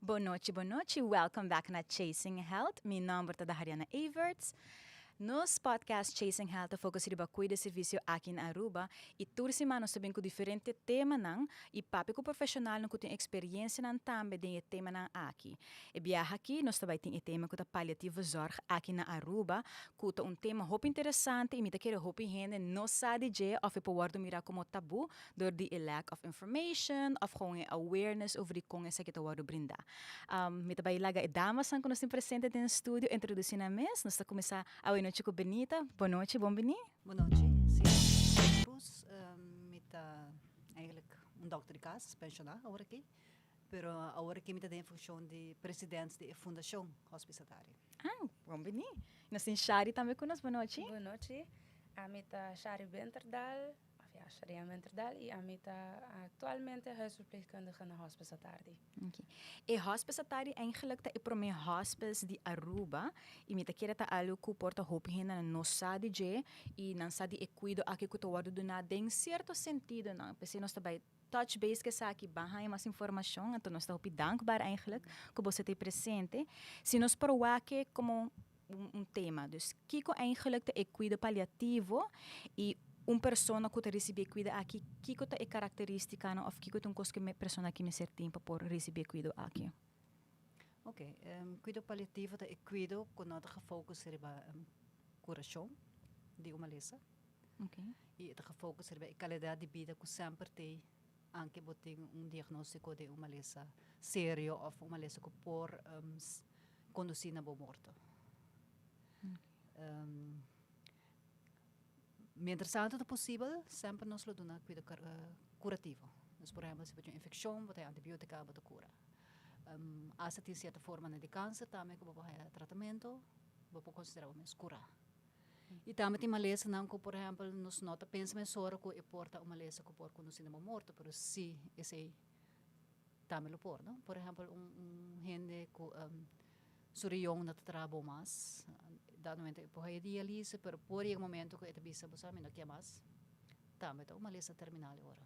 Bon nochi, bon nochi. Welcome back na Chasing Health. Mi nomber ta Dahariana Everts. Nos podcast Chasing Health ta focus riba cuido servicio aki na Aruba y tur siman nos ta bin cu diferente temanan y papia cu profesionalnan cu tin experiencianan tambe den e temanan aki. E biaha aki nos ta bay tin e tema cu ta palliatieve zorg aki na Aruba, cu ta un tema hopi interesante y mi ta kere hopi hende no sa di dje of e por wordo mira como tabu door di e lack of information of gewoon e awareness over di con esaki ta wordo brinda. Mi ta bay laga e damasnan cu nos tin presente den studio introduci nan mes. Nos ta cuminsa awe nochi cu Benita. Bon nochi, bon bini. Bon nochi, si. Cruz, mi ta eigenlijk un dokter di cas, pensiona awor aki, pero awor aki mi ta den funcion di president di e fundacion Hospice Atari. Ah, bon bini. Nos tin Shari tambe cu nos. Bon nochi. Bon nochi. Ami ta Shari Winterdal. Of ja, Sharianne Winterdal y ami ta actualmente huisverpleegkundige na Hospice Atardi. Okay. E Hospice Atardi eigenlijk ta e prome hospice di Aruba y mi ta kere ta algo cu por ta hopi hendenan no sa di dje y nan sa di e cuido aki cu ta wordo duna den cierto sentidonan. P'esey nos ta bay touch base cu esaki, ban haya mas informacion, anto nos ta hopi dankbaar eigenlijk cu boso ta presente. Si nos por wak como un tema. Dus kiko eigenlijk ta e cuido paliativo y un persona cu ta ricibi e cuido aki, kiko ta e caracteristicanan of kiko ta un cos cu e persona aki mester tin pa por ricibi e cuido aki? Ok, cuido paliativo ta e cuido cu no ta gefocus riba curacion di un malesa. Y e ta gefocus riba e calidad di bida cu semper t'ey anke bo tin un diagnostico di un malesa serio of un malesa cu por conduci na bo morto. Mientras tanto ta posibel, semper nos lo duna cuido curativo. Dus por ehempel si bo tin un infeccion, bo ta haya antibiotica, bo ta cura. Hasta tin cierto formanan di cancer tambe cu bo por haya tratamento, bo por considera bo mes cura. Y tambe tin malesanan cu por ehempel nos no ta pensa mesora cu e por ta un malesa cu por conduci na bo morto, pero si esey tambe lo por, no? Por ehempel un un hende cu su rion no ta traha bon mas, dado momento e por haya dialise, pero por yega momento cu e ta bisa bo sa mi no kier mas, tambe ta un malesa terminal e ora.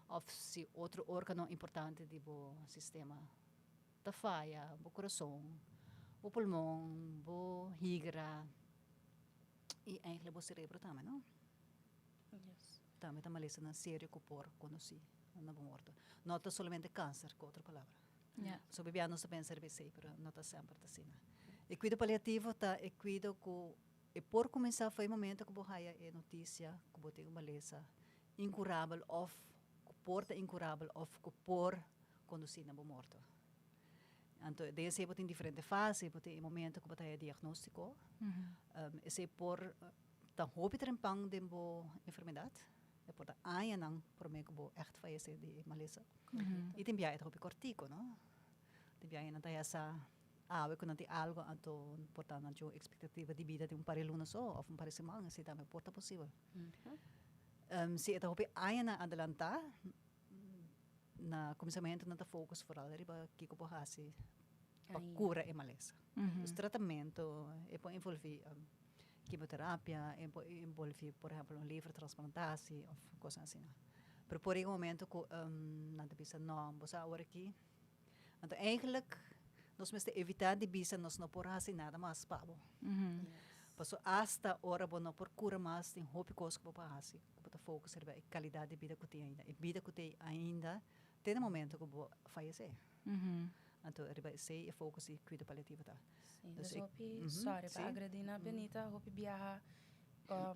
Of si otro organo importante di bo sistema ta faya, bo corazon, bo pulmon, bo higra y eigenlijk bo cerebro tambe, no? Yes. Tambe ta malesanan serio cu por conoci na bo morto. No ta solamente cancer, cu otro palabra. So bibia nos ta pensa riba esey, pero no ta semper ta asina. E cuido paliativo ta e cuido cu e por cuminsa for e momento cu bo haya e noticia cu bo tin un malesa incurabel of cu por ta incurabel of cu por conduci na bo morto. Anto den esey bo tin diferente fase, bo tin e momento cu bo ta haya diagnostico, esey por ta hopi trempan den bo enfermedad, e por ta añanan prome cu bo echt fayece di e malesa. Y tin biaha e ta hopi cortico, no? Tin biaha nan ta haya sa awe cu nan tin algo, anto por ta nan tin un expectativa di bida di un par di luna so of un par di siman, esey tambe por ta posibel. Si e ta hopi añanan adelanta, Na kuminsamentu nan ta focus foral riba kiko por hasi pa kura e malesa. Dus tratamentu e por envolvi kimoterapia, e por envolvi por ehempel un levertransplantatie of kosnan asina. Pero por yega un momento ku nan ta bisa no, bo sa awor aki. Anto eigenlijk nos mester evita di bisa nos no por hasi nada mas pa bo. Pasobra asta ora bo no por kura mas tin hopi kos ku bo por hasi. Ku bo ta focus riba e kalidat di bida ku tin ainda, e bida ku tin ainda te na momento ku bo fayesé. Anto riba esei e focus di kuido paliativo ta. Sí, dus hopi, sorry pa agredi na Benita, hopi biaha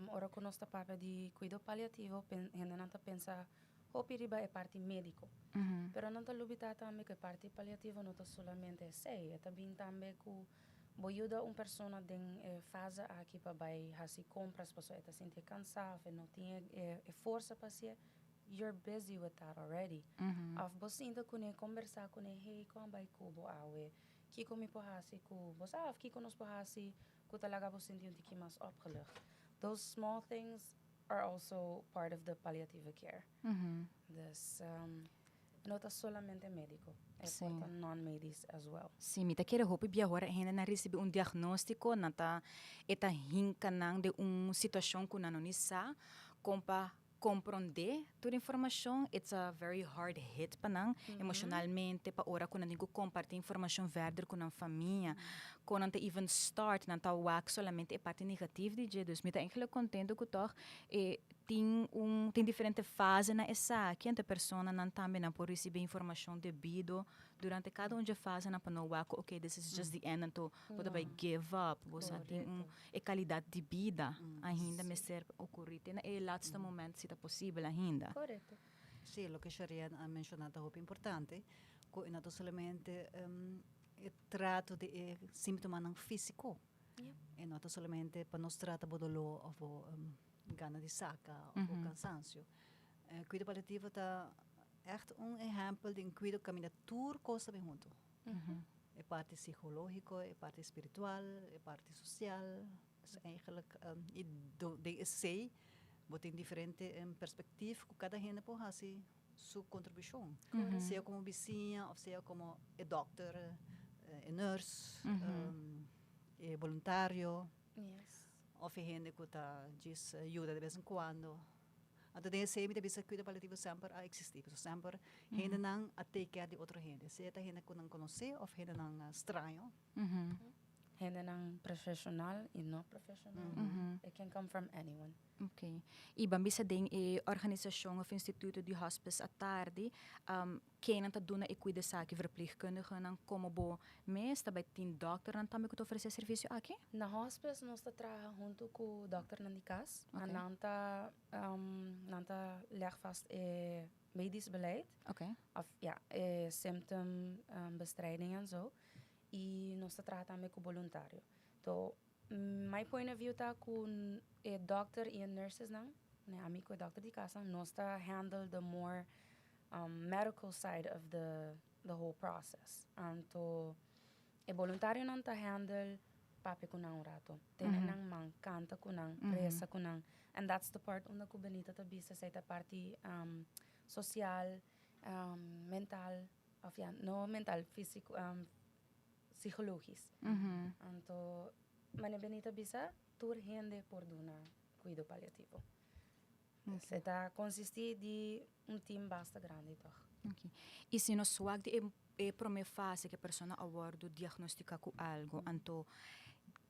ora ku nos ta papia di kuido paliativo hendenan ta pensa hopi riba e parti médiko. Pero nan ta lubida tambe ku e parti paliativo no ta solamente esei, e ta bin tambe ku Bo yuda un persona den e fase aki pa bai hasi compras pasobra e ta sinti e cansa of e no tin e forsa pa hacié, you're busy with that already. Of bo sinta cune, combersa cune, hey, con a bai cu bo awe? Kico mi por haci cu bo sa? Of kico nos por haci cu ta laga bo sinti un tiki mas opgelucht? Those small things are also part of the palliative care. Dus No ta solamente medico, e por ta non-medisch as well. Sí, mi ta kere hopi bia ora e hendenan ricibi un diagnostico, nan ta, e ta hinca nan den un situacion cu nan no ni sa con pa komprondé tur informashon, it's a very hard hit pa nan emoshonalmente, pa ora ku nan tin ku kompartí informashon verder ku nan famia, kon nan ta even start, nan ta wak solamente e parti negatief di dje. Dus mi ta eigenlijk kontento ku tòg e tin un tin diferente fase na esaki, anto e personanan tambe nan por risibí informashon debido durante kada un dje fasenan pa no wak ku okay, this is just the end, anto bo ta bai give up. Bo sa tin un e kalidat di bida ainda mester okurí te na e laatste moment si ta posibel ainda. Korekto. Sí, loke Sharianne a menshoná ta hopi importante, ku e no ta solamente e trato di e símptomanan físiko. E no ta solamente pa nos trata bo doló òf bo gana di saka òf bo kansansio. Kuido paliativo ta ègt un ehèmpel di un kuido kaminda tur kos ta bin huntu. E parti psicológico, e parti spiritual, e parti social. Dus eigenlijk y den esey bo tin diferente perspectief cu cada hende por haci su contribucion. Sea como bisiña of sea como e dokter, e nurse, e voluntario. Of e hende cu ta djis yuda de bes en cuando. Anto den esei mi ta bisa cuido paliativo semper a existi, pasobra semper hendenan a take care di otro hende, sea ta hende cu nan conoce of hendenan straño. Hendenan profesional y no profesional, it can come from anyone. Ok. Y ban bisa den e organisacion of instituto di hospice atardi, Kennan ta duna e cuido esaki? Verpleegkundigenan como bo mes? Ta bay tin dokternan tambe cu ta ofrece e servicio aki? Na hospice nos ta traha hunto cu dokternan di cas. En nan ta, nan ta leg vast e medisch beleid. Of ja, e symptom bestrijding en zo. Y nos ta traha tambe cu boluntario. To, my point of view ta cu e dokter y e nursesnan, ami cu e dokter di casnan, nos ta handle the more medical side of the the whole process. Anto e boluntarionan ta handle papia cu nan un rato, tene nan man, canta cu nan, reza cu nan. And that's the part unda cu Benita ta bisa esey ta parti social, mental, of ja, no mental, fisico, psicologisch. Anto manera Benita bisa tur hende por duna cuido paliativo. E ta konsistí di un tim basta grandi tòg. Ok. I si nos wak di e e promé fase ku e persona a wòrdu diagnostiká ku algu, anto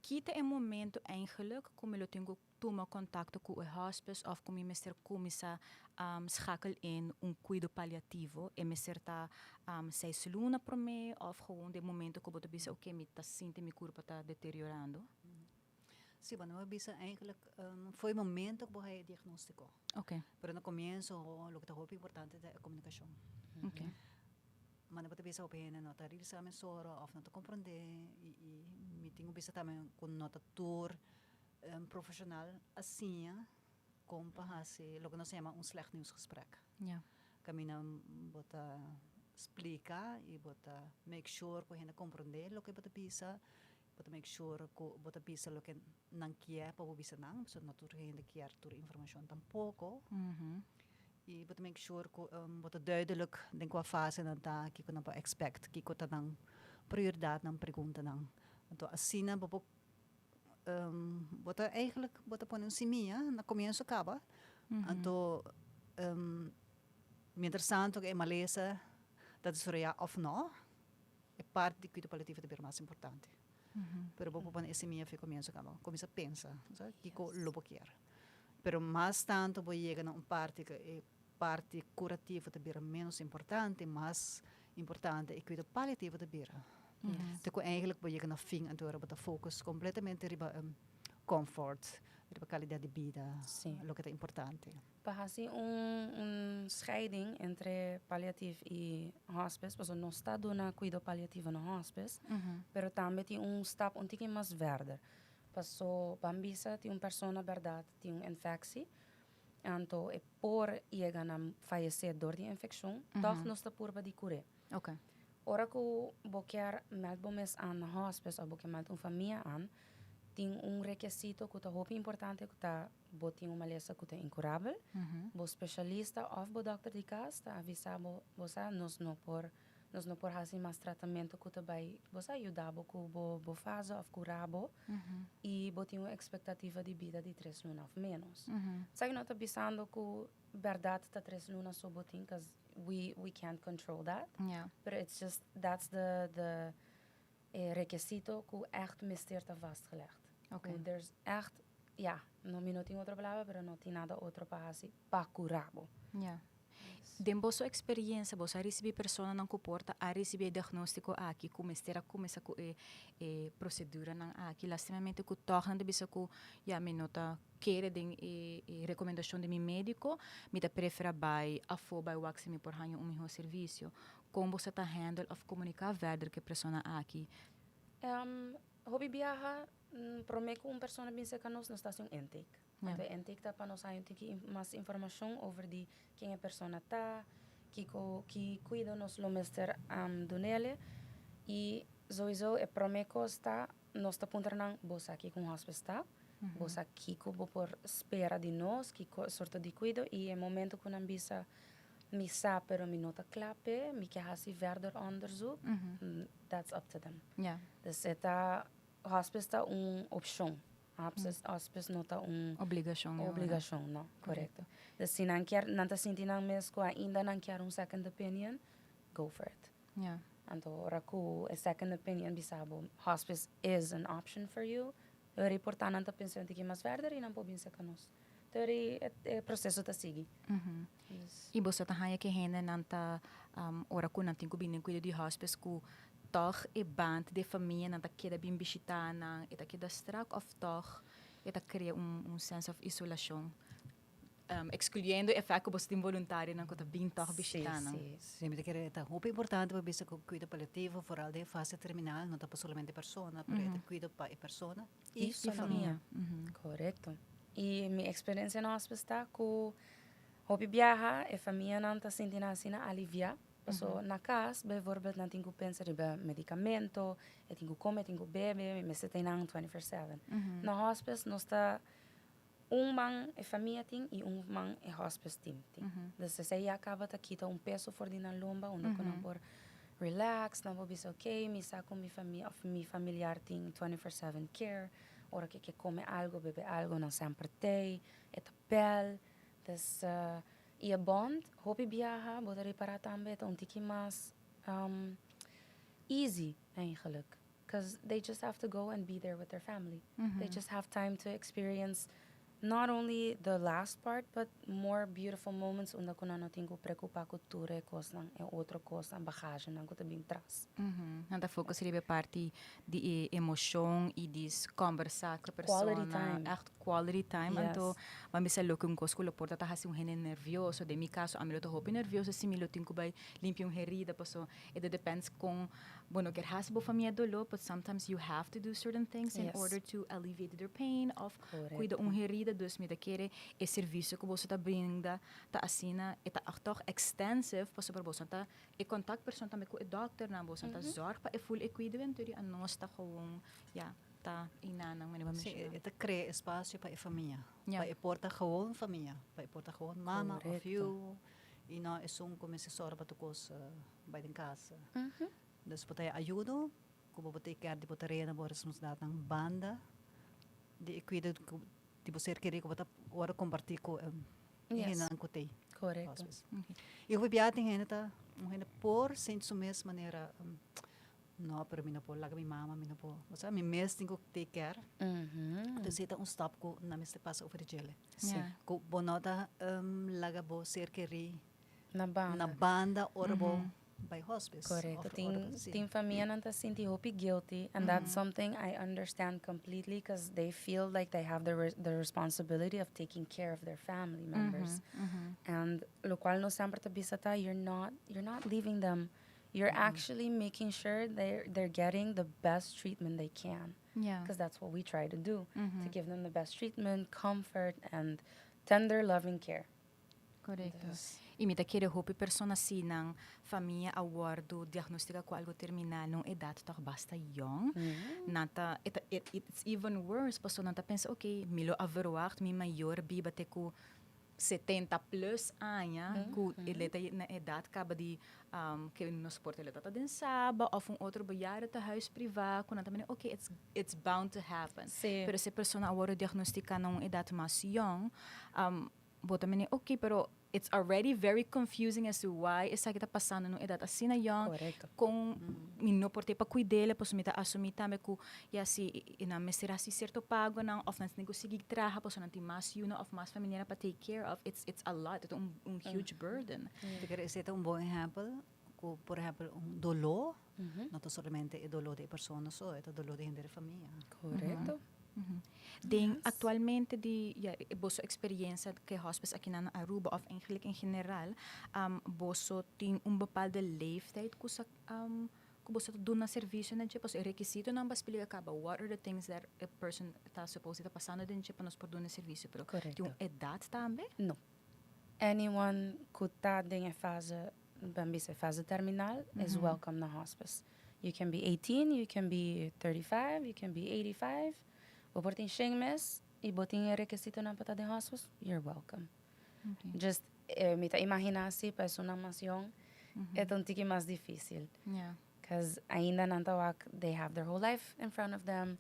ki ta e momento eigenlijk ku mi lo tin ku tuma kontakto ku e hospice òf ku mi mester kuminsá schakel in un kuido paliativo? E mester ta seis luna promé òf gewoon den momento ku bo ta bisa oke mi ta sinti mi kurpa ta deteriorando? Sí, bueno, mi bisa eigenlijk foi momento ku bo haya e diagnóstiko. Pero na komienso loke ta hopi importante ta e komunikashon. Mane bo ta bisa hopi hende no ta realisá mesora òf no ta komprondé i mi tin ku bisa tambe ku no ta tur profeshonal a siña kon pa hasi loke nos ta yama un slecht nieuwsgesprek. Kaminda bo ta splika i bo ta make sure ku hende komprondé loke bo ta bisa. Bo ta make sure ku bo ta bisa loke nan kier pa bo bisa nan, pasobra no tur hende kier tur informashon tampoko. I bo ta make sure ku bo ta duidelijk den kua fase nan ta, kiko nan por expect, kiko ta nan prioridat, nan preguntanan. Anto asina bo por bo ta eigenlijk bo ta pone un simia na komienso kaba, anto mientras tanto ku e malesa ta desaroyá òf no, E parti di cuido paliativo ta bira mas importante. Pero bo por pone e semilla for e comienzo caba. Cuminsa pensa, sa, kico lo bo kier. Pero mas tanto bo yega na un parti cu e parti curativo ta bira menos importante, mas importante e cuido paliativo ta bira. Te cu eigenlijk bo yega na fin anto ora bo ta focus completamente riba comfort, riba calidad di bida, loke ta importante. Pa hasi un un scheiding entre paliatief i hospice, pasobra nos ta duna kuido paliativo na hospice, pero tambe tin un stap un tiki mas verder. Paso ban bisa tin un persona bèrdat tin un infectie, anto e por yega na fayesé dor di e infekshon, tòg nos ta purba di kur'é. Ora ku bo kier mèld bo mes an na hospice òf bo kier mèld un famia an, tin un rekesito ku ta hopi importante ku ta bo tin un malesa ku ta inkurabel, bo spesialista òf bo dòkter di kas ta avisá bo, bo sa nos no por, Nos no por hasi mas tratamento ku ta bai bo sa yuda bo ku bo bo fase òf kura bo i bo tin un ekspektativa di bida di tres luna òf ménos. Esaki no ta bisando ku bèrdat ta tres luna so bo tin, cause we can't control that. Pero it's just that's the e rekesito ku ègt mester ta vastgelegd. Ku there's ègt, ya, no mi no tin otro palabra pero no tin nada otro pa hasi pa kura bo. Ya. Den boso experiencia boso a ricibi personanan cu por ta a ricibi e diagnostico aki cu mester a cuminsa cu e e proceduranan aki lastimamente cu tog nan ta bisa cu ya mi no ta kere den e e recomendacion di mi medico mi ta prefera bay afo bay wak si mi por haña un miho servicio. Con boso ta handle of comunica verder cu e persona aki? Hopi biaha prome cu un persona bin cerca nos, nos ta haci un intake. Anto e intake ta pa nos haña un tiki mas informacion over di ken e persona ta, kico, ki cuido nos lo mester dunele. Y sowieso e prome cos ta, nos ta puntra nan, bo sa kico un hospice ta? Bo sa kico bo por spera di nos? Kico sorto di cuido? Y e momento cu nan bisa, mi sa pero mi no ta cla p'e, mi ke haci verder onderzoek, that's up to them. Dus e ta, hospice ta un opcion. Hospice, hospice no ta un Obligacion. Obligacion, no, correcto. Dus si nan kier, nan ta sinti nan mes cu ainda nan kier un second opinion, go for it. Anto ora cu e second opinion bisa bo hospice is an option for you, e por ta nan ta pensa un tiki mas verder y nan por bin cerca nos. Te ora e proceso ta sigui. Dus. Y boso ta haña cu hendenan ta, ora cu nan tin cu bini den cuido di hospice cu tog e band di e famianan ta keda bin bishita nan, e ta keda strak of tog e ta crea un sense of isolacion? Excluyendo e fact cu boso tin voluntarionan cu ta bin tog bishita nan. Sí, sí. Sí, mi ta kere e ta hopi importante pa bisa cu cuido paliativo, vooral den e fase terminal, no ta pa solamente persona, pero e ta cuido pa e persona y su famia. Correcto. Y mi experiencia na hospice ta cu hopi biaha e famianan ta sinti nan asina alivia. Paso na cas bijvoorbeeld nan tin cu pensa riba medicamento, e tin cu come, e tin cu bebe, mi mester ta einan 24/7. Na hospice nos ta un man e famia tin y un man e hospice team tin. Dus esey ya caba ta kita un peso for di nan lomba unda cu nan por relax, nan por bisa ok mi sa cu mi famia of mi familiar tin 24/7 care, ora cu e ke come algo, bebe algo nan semper t'ey, e ta bel. Dus y e bond hopi biaha bo ta ripara tambe ta un tiki mas easy eigenlijk. Cause they just have to go and be there with their family. They just have time to experience not only the last part but more beautiful moments unda cu nan no tin cu preocupa cu tur e cosnan, e otro cosnan, bagagenan cu ta bin tras. Nan ta focus riba e parti di e emocion y di conversa cu e persona. Quality time. Echt quality time. Yes. Anto bo a bisa loke un cos cu lo por ta ta haci un hende nervioso. Den mi caso ami lo ta hopi nervioso si mi lo tin cu bay limpia un herida paso e ta depends con bo no kier haci bo famia dolor but sometimes you have to do certain things in order to alleviate their pain of cuida un herida. Dus mi ta kere e servicio cu boso ta brinda ta asina e ta toch extensive pasobra boso ta e contactpersoon tambe cu e dokternan, boso ta zorg pa e full e cuido en tur y anos ta gewoon ya ta einanan manera bo Sí, menciona. e ta crea espacio pa e famia, Ja. pa e por ta gewoon famia, pa e por ta gewoon mama of Correcto. yu y no esun cu mester zorga pa tur cos bay den casa. Dus bo ta e ayudo cu bo por take care di bo tarea na bo responsabilidadnan banda di e cuido cu di bo ser keri cu bo ta ora comparti cu e Yes. hendenan cu t'ey. Correcto. Hospice. Y hopi bia tin hende ta, un hende por sinti su mes manera, no, pero mi no por laga mi mama, mi no por, o sea, mi mes tin cu take care. Entonces e ta un stap cu nan mester pasa over di djele. Sí. Ja. Cu bo no ta laga bo ser keri Na banda. na banda ora bo bay hospice. Correcto. Of Tin, ora bo, sí. tin famianan ta sinti hopi guilty and that's something I understand completely because they feel like they have the responsibility of taking care of their family members. And lo cual nos semper ta bisa ta, you're not leaving them. You're actually making sure they're getting the best treatment they can. Because that's what we try to do, to give them the best treatment, comfort, and tender, loving care. Correcto. Dus, Y mi ta kere hopi persona si nan famia a wordo diagnostica cu algo terminal na un edad toch basta jong. Nan ta, it's even worse, paso nan ta pensa, ok, mi lo a verwacht mi mayor biba te cu 70 plus aña ku e ta na edat kaba di ke nos por ta ta den Saba of un otro bejaardentehuis priva ku nan ta mira okay it's bound to happen. Pero si e persona a wòrdu diagnostika na un edat mas yòn bo ta mira okay pero it's already very confusing as to why esaki ta pasando na un edat asina yòn kon mi no por te pa kuid'el pasobra mi ta asumí tambe ku ya si nan mester hasi sierto pagonan òf nan tin ku sigui traha pasobra nan tin mas yunan òf mas familianan pa take care of it's it's a lot e ta un huge burden. Mi kere esei ta un bon ehèmpel ku por ehèmpel un doló no ta solamente e doló di e persona so e ta doló di henter e famia. Korekto. Den actualmente di ya boso experiencia ke hospice aki na Aruba of eigenlijk in general boso tin un bepaalde leeftijd ku sa ku boso ta duna servicio na dje pasobra e rekisitonan pa splika kaba what are the things that a person ta suppose ta pasando den dje pa nos por duna servicio pero tin un edad tambe? No. Anyone ku ta den e fase ban bisa e fase terminal is welcome na hospice. You can be 18, you can be 35, you can be 85. Bo por tin shen mes y bo tin e rekisitonan pa ta den hospice, you're welcome. Just mi ta imagina si pa esunnan mas yong e ta un tiki mas dificil. Cause ainda nan ta wak they have their whole life in front of them.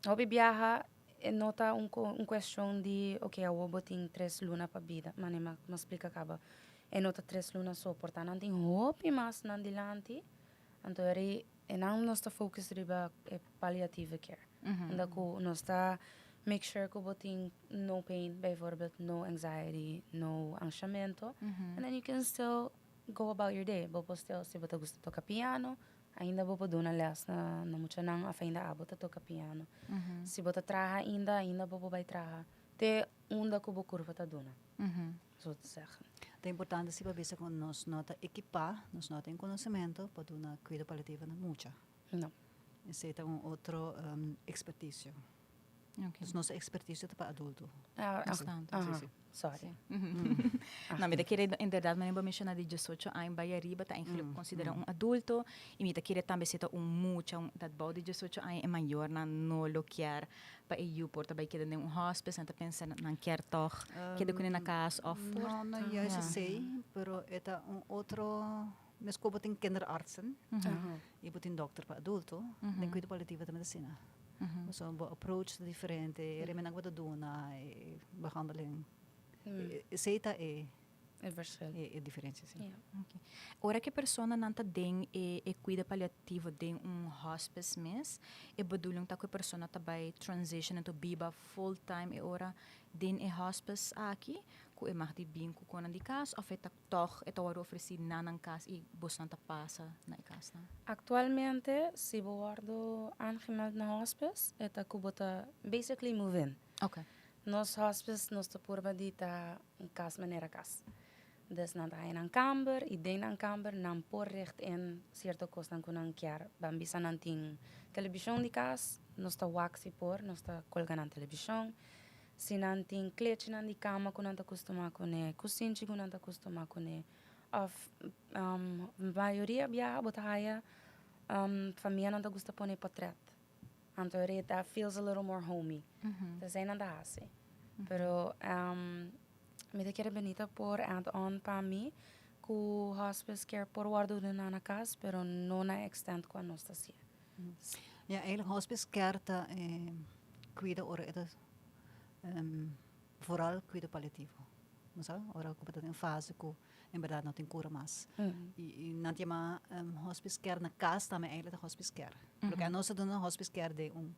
Hopi biaha e no ta un cuestion di ok awor bo tin tres luna pa bida, mane mi a splica caba. E no ta tres luna so, por ta nan tin hopi mas nan dilanti, anto eri e nan nos ta focus riba e palliative care. Unda cu nos ta make sure cu bo tin no pain, bijvoorbeeld, no anxiety, no anshamento, and then you can still go about your day. Bo por still, si bo ta gusta toca piano, ainda bo por duna les na muchanan of ainda abo ta toca piano. Si bo ta traha ainda, ainda bo por bay traha te unda cu bo curpa ta duna. Zo te zeggen. Ta importante si pa bisa cu nos no ta equipa, nos no tin conocemento pa duna cuido paliativo na mucha. No. Esey ta un otro experticio. Dus nos experticio ta pa adulto. Ah, ah, si, si. Sorry. No, mi ta kere inderdaad manera bo menciona di diesocho aña bay ariba ta eigenlijk considera un adulto y mi ta kere tambe si ta un mucha dat bou di diesocho aña e mayornan no lo kier pa e yu por ta bai keda den un hospice, nan ta pensa nan kier tog keda kuné na kas of. No, no juist esei, pero e ta un otro, meskos bo tin kinderartsen i bo tin dokter pa adulto, den kuido paliativo ta medisina. Pasobra bo approach ta diferente, e remenan ku bo ta duna, e behandeling, esei ta e. E verschil. E diferencia, si. Ja. Okay. Ora ku e personanan ta den e e kuido paliativo den un hospice mes, e bedoeling ta ku e persona ta bai transition anto biba full time e ora den e hospice aki, ku e mag di bin ku konan di kas òf e ta tòg e ta wòrdu ofresí na nan kas i bosnan ta pasa na e kasnan? Actualmente si bo wòrdu aangemeld na hospice e ta ku bo ta basically move in. Okay. Nos hospice nos ta purba di ta un kas manera kas. Dus nan ta haña nan kamber i den nan kamber nan por richt in sierto kosnan ku nan kier. Ban bisa nan tin telebishon di kas, nos ta wak si por, nos ta kolga nan telebishon. Si nan tin klechinan di kama ku nan ta kustumá kuné, kusinchi ku nan ta kustumá kuné òf mayoria biaha bo ta haña famianan ta gusta pone potrèt. Anto e that feels a little more homey. Entonces esei nan ta hasi. Pero mi ta kere Benita por add on pa mi ku hospice care por wòrdu duna na kas pero no na e extent ku anos ta hasié. Ja, eigenlijk hospice care ta kuida ora e ta vooral kuida paliativo. Bo sa? Ora ku bo ta den fase ku en berdad no tin cura mas. Y nan ta yama hospice care na cas tambe eigenlijk ta hospice care. Loke anos ta duna hospice care den un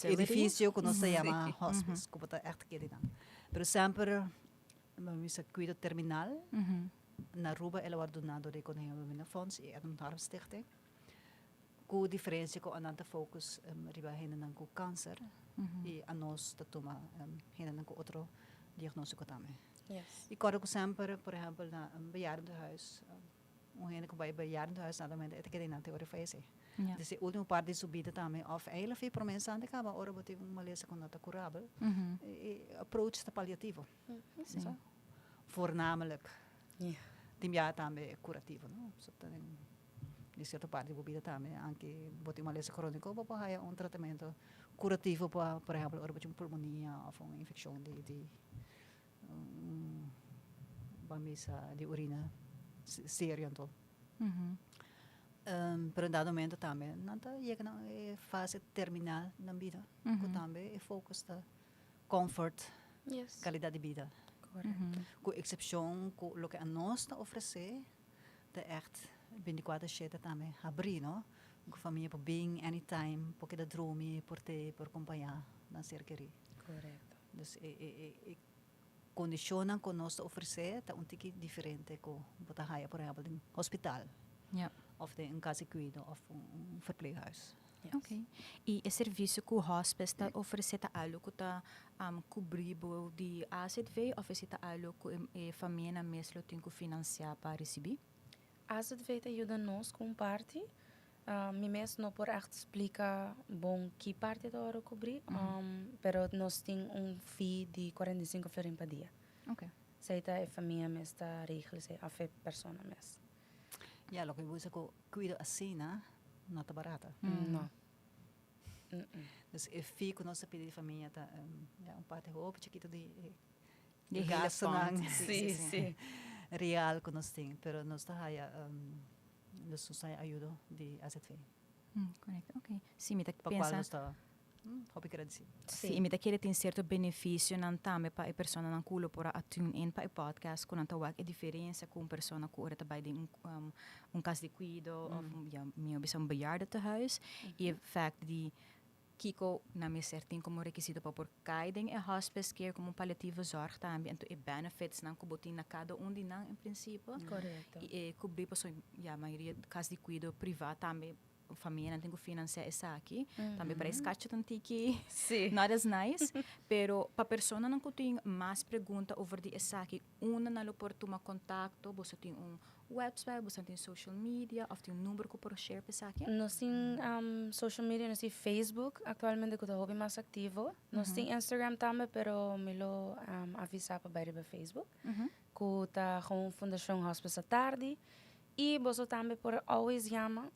edificio cu nos ta yama hospice, cu bo ta echt kere nan. Pero semper bo bisa cuido terminal, na Aruba el a word duna door di Koningin Wilhelmina Fonds y Edmund Harms Stichting, cu diferencia cu nan ta focus riba hendenan cu cancer y anos ta tuma hendenan cu otro diagnostico tambe. Yes. I kòrda ku semper, por ehèmpel, na un bejaardentehuis, un hende ku bai bejaardentehuis naturalmente e ta keda einan te ora e fayesé. Ja. Dus e último parti di su bida tambe, òf eigenlijk fi promé instante kaba ora bo tin un malesa ku no ta kurabel, e approach ta paliativo. Sí. Sa? Voornamelijk. Ja. Tin biaha tambe kurativo, no? So ta den di sierto parti di bo bida tambe, anke bo tin un malesa króniko, bo por haya un tratamentu kurativo pa, por ehèmpel, ora bo tin un pulmonia òf un infekshon di di. un ban bisa di urina serio anto. Pero en dado momento tambe nan ta yega na e fase terminal nan bida ku tambe e focus ta comfort, calidad di bida. Ku excepcion ku loke anos ta ofrece ta echt 24/7 tambe habri, no? Ku famia por bin anytime, por keda drumi, por te, por acompaña nan ser keri. Dus e condicionnan ku nos ta ofrece ta un tiki diferente ku bo ta haya, por ehempel, den hospital of den un cas di cuido of un verpleeghuis. Ok. Y e servicio cu hospice ta ofrece ta algo cu ta cubri bo di AZV of esey ta algo cu e famianan mes lo tin cu financia pa ricibi? AZV ta yuda nos cu un parti. Mi mes no por echt splica bon ki parti ta ora cubri, pero nos tin un fee di 45 florin pa dia. Esey ta e famia mes ta regel esey of e persona mes. Ja, loke mi bisa cu cuido asina no ta barata. No. Dus e fee cu nos ta pidi di famia ta, ja, un parti hopi chikito di e Di hele gastonan fond. Real cu nos tin. Pero nos ta haya, dus nos ta haya ayudo di AZV. Correcto, ok. Sí, mi ta Pa cual pensa nos ta hopi gradecido. Sí, y mi ta kere tin cierto beneficionan tambe pa e personanan cu lo por a tune in pa e podcast, cu nan ta wak e diferencia cu un persona cu ora ta bay den un cas di cuido of, ja, mi a bisa un bejaardentehuis, y e fact di kico nan mester tin como requisito pa por cay den e hospice care como palliatieve zorg tambe, anto e benefitsnan cu bo tin na cada un di nan en principio. Y e cubri pasobra, ja, mayoria cas di cuido priva tambe famianan tin cu financia esaki. Tambe prijs cacho ta un tiki not as nice. Pero pa personanan cu tin mas pregunta over di esaki, unda nan lo por tuma contacto? Boso tin un website, boso tin social media of tin un number cu por share pa esaki? Nos tin social media, nos tin Facebook actualmente cu ta hopi mas activo. Nos tin Instagram tambe, pero mi lo avisa pa bay riba Facebook, cu ta gewoon Fundacion Hospice Atardi. Y boso tambe por always yama.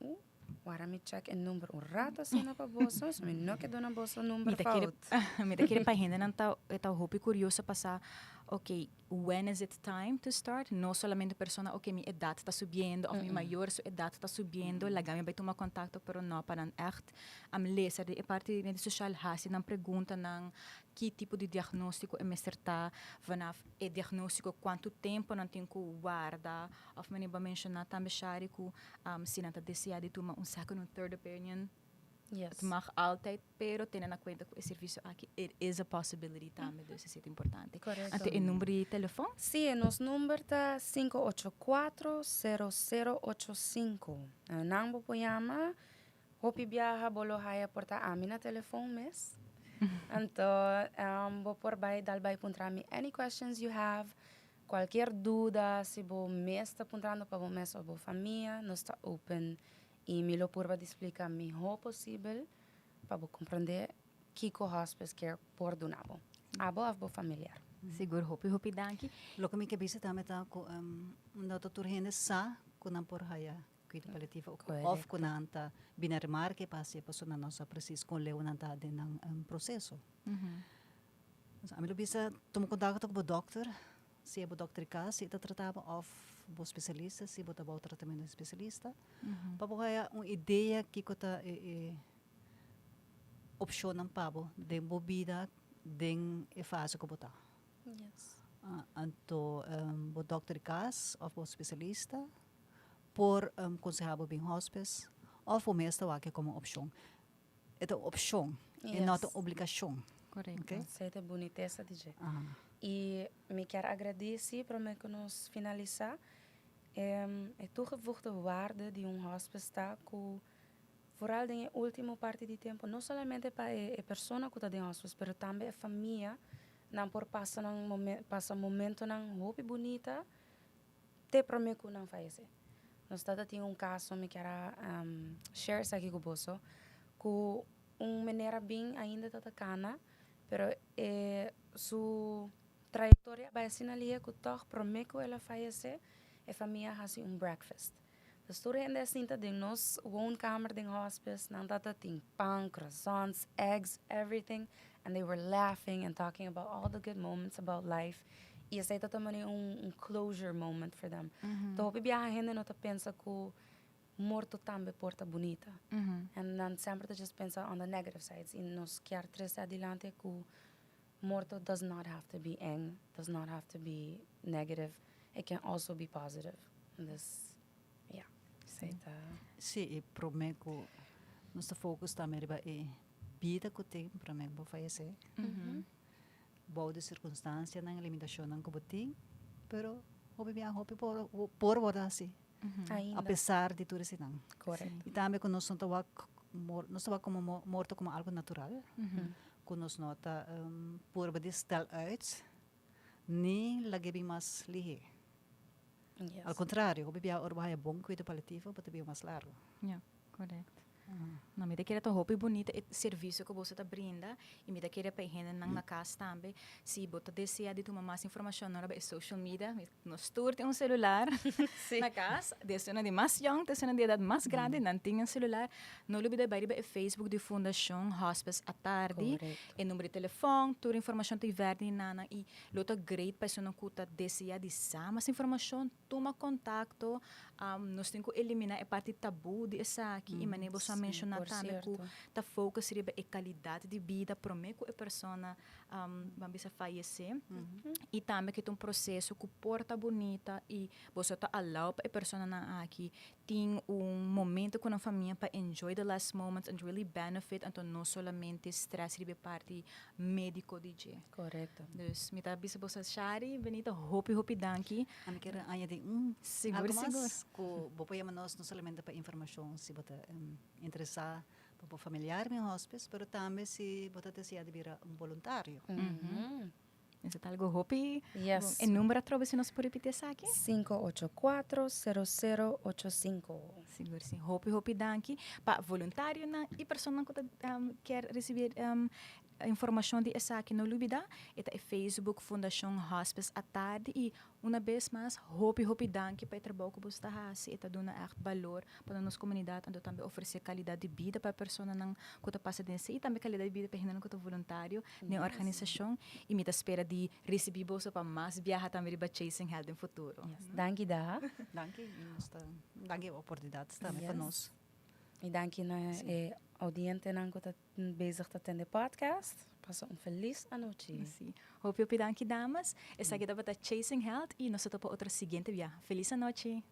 Wara mi check e number un rato asina pa boso, so mi no ke duna boso number Mi ta kere, fout. Mi ta kere pa hendenan ta ta hopi curioso pa sa, ok, when is it time to start? No solamente persona, ok, mi edad ta subiendo of mi mayor su edad ta subiendo, laga mi bai tuma contacto, pero no, pa nan echt lesa di e parti medio social, haci nan preguntanan, ki tipo di diagnostico e mester ta, vanaf e diagnostico cuanto tempo nan tin cu warda, of manera bo a menciona tambe, Shari, cu si nan ta desea di tuma un second or third opinion, het mag altijd, pero tene na cuenta cu e servicio aki, it is a possibility tambe, dus esey ta importante. Anto e number di telefon? Sí, e nos number ta 584-0085. Nan bo por yama. Hopi biaha bo lo haya por ta ami na telefon mes. Anto bo por bai dal bai puntra mi any questions you have, cualkier duda, si bo mes ta puntrando pa bo mes of bo famia, nos ta open y mi lo purba di splica miho posibel pa bo comprende kico hospice care por duna bo, abo of bo familiar. Sigur, hopi hopi danki. Loke mi ke bisa tambe ta ku no ta tur hende sa ku nan por haya cuido paliativo of cu nan ta bini a remarke pa haci pasobra nan no sa precies con leu nan ta den nan proceso. Ami lo bisa tuma contacto cu bo dokter, si e bo dokter di cas si e ta trata bo of bo specialista si bo ta bao tratamento di specialista pa bo haya un idea kico ta e opcionnan pa bo den bo bida den e fase cu bo ta. Anto bo dokter di cas of bo specialista por conseha bo bin hospice of bo mes ta wak como opcion. E ta un opcion, e no ta un obligacion. Correcto. Okay? Esey ta e bunitesa di dje. Y mi kier agradeci prome cu nos finalisa e toegevoegde waarde di un hospice ta cu vooral den e ultimo parti di tempo no solamente pa e persona cu ta den hospice pero tambe e famia nan por pasa nan pasa momentonan hopi bunita te prome cu nan fayece. Nos tata tin un caso, mi kier a share esaki cu boso, cu un meneer a bin ainda tata cana, pero e su trayectoria a bay asina lihe cu tog prome cu el a fayece e famia a haci un breakfast. Dus tur hende a sinta den nos woonkamer den hospice, nan tata tin pan, croissants, eggs, everything, and they were laughing and talking about all the good moments about life. Y esey ta tambe un, un closure moment for them. Mm -hmm. Hopi biaha hende no ta pensa cu morto tambe por ta bunita. And dan semper ta just pensa on the negative sides. Y nos kier trece adelante cu morto does not have to be eng, does not have to be negative. It can also be positive. And this, yeah. Si. Si, y prome cu nos ta focus tambe riba e bida cu tin prome cu bo fayece. Bou di circunstancianan y limitacionnan cu bo tin, pero hopi biaha hopi por por worde haci. Ainda. A pesar di tur eseinan. Correcto. Y tambe cu nos no ta wak mor nos ta wak como morto como algo natural, cu nos no ta purba di stel uit ni lag'e bin mas lihe. Yes. Al contrario, hopi biaha ora bo haya bon cuido paliativo bo ta biba mas largo. Ja, correct. No, mi ta kere ta hopi bunita e servicio cu boso ta brinda y mi ta kere pa e hendenan na cas tambe, si bo ta desea di tuma mas informacion no riba e social media, nos tur tin un celular na cas, desde esnan di mas yong te esnan di edad mas grandi, nan tin un celular. No lubida bai riba e Facebook di Fundacion Hospice Atardi, e number di telefon, tur informacion ta verdi nanan y lo ta great pa esnan cu ta desea di sa mas informacion, Tuma contacto, nos tin cu elimina e parti tabu di esaki y manera boso a menciona tambe cu ta focus riba e calidad di bida prome cu e persona ban bisa fayece y tambe cu ta un proceso cu por ta bunita y boso ta allow pa e personanan aki tin un momento cu nan famia pa enjoy the last moments and really benefit anto no solamente stress riba e parti medico di dje. Correcto. Dus mi ta bisa boso Shari, Benita hopi hopi danki. Ami kier añadi un Sigur, algo sigur. mas cu bo por yama nos no solamente pa informacion si bo ta interesa pa bo familiar den hospice pero tambe si bo ta desea di bira un boluntario. Esei ta algo hopi. Yes. E number atrobe si nos por repiti esaki? 584 0085. Sigur si. Hopi hopi danki pa voluntarionan y personanan cu ta kier ricibi informacion di esaki. No lubida e ta e Facebook Fundacion Hospice Atardi y Una bes mas, hopi hopi danki pa e trabou ku boso ta hasi. E ta duna ègt balor pa nos komunidat, anto tambe ofresé kalidat di bida pa e personanan ku ta pasa den esei i tambe kalidat di bida pa e hendenan ku ta voluntario den e organisashon. I mi ta spera di risibí boso pa mas biaha tambe riba Chasing Health den futuro. Yes. Danki Da. Danki. Nos ta danki e oportunidat tambe pa nos. I danki na e audientenan ku ta Bezig ta tende podcast. Pasa un feliz anochi. Si. Hopi hopi danki damas. Esaki tabata Chasing Health y nos ta topa otro siguiente bia. Feliz anochi.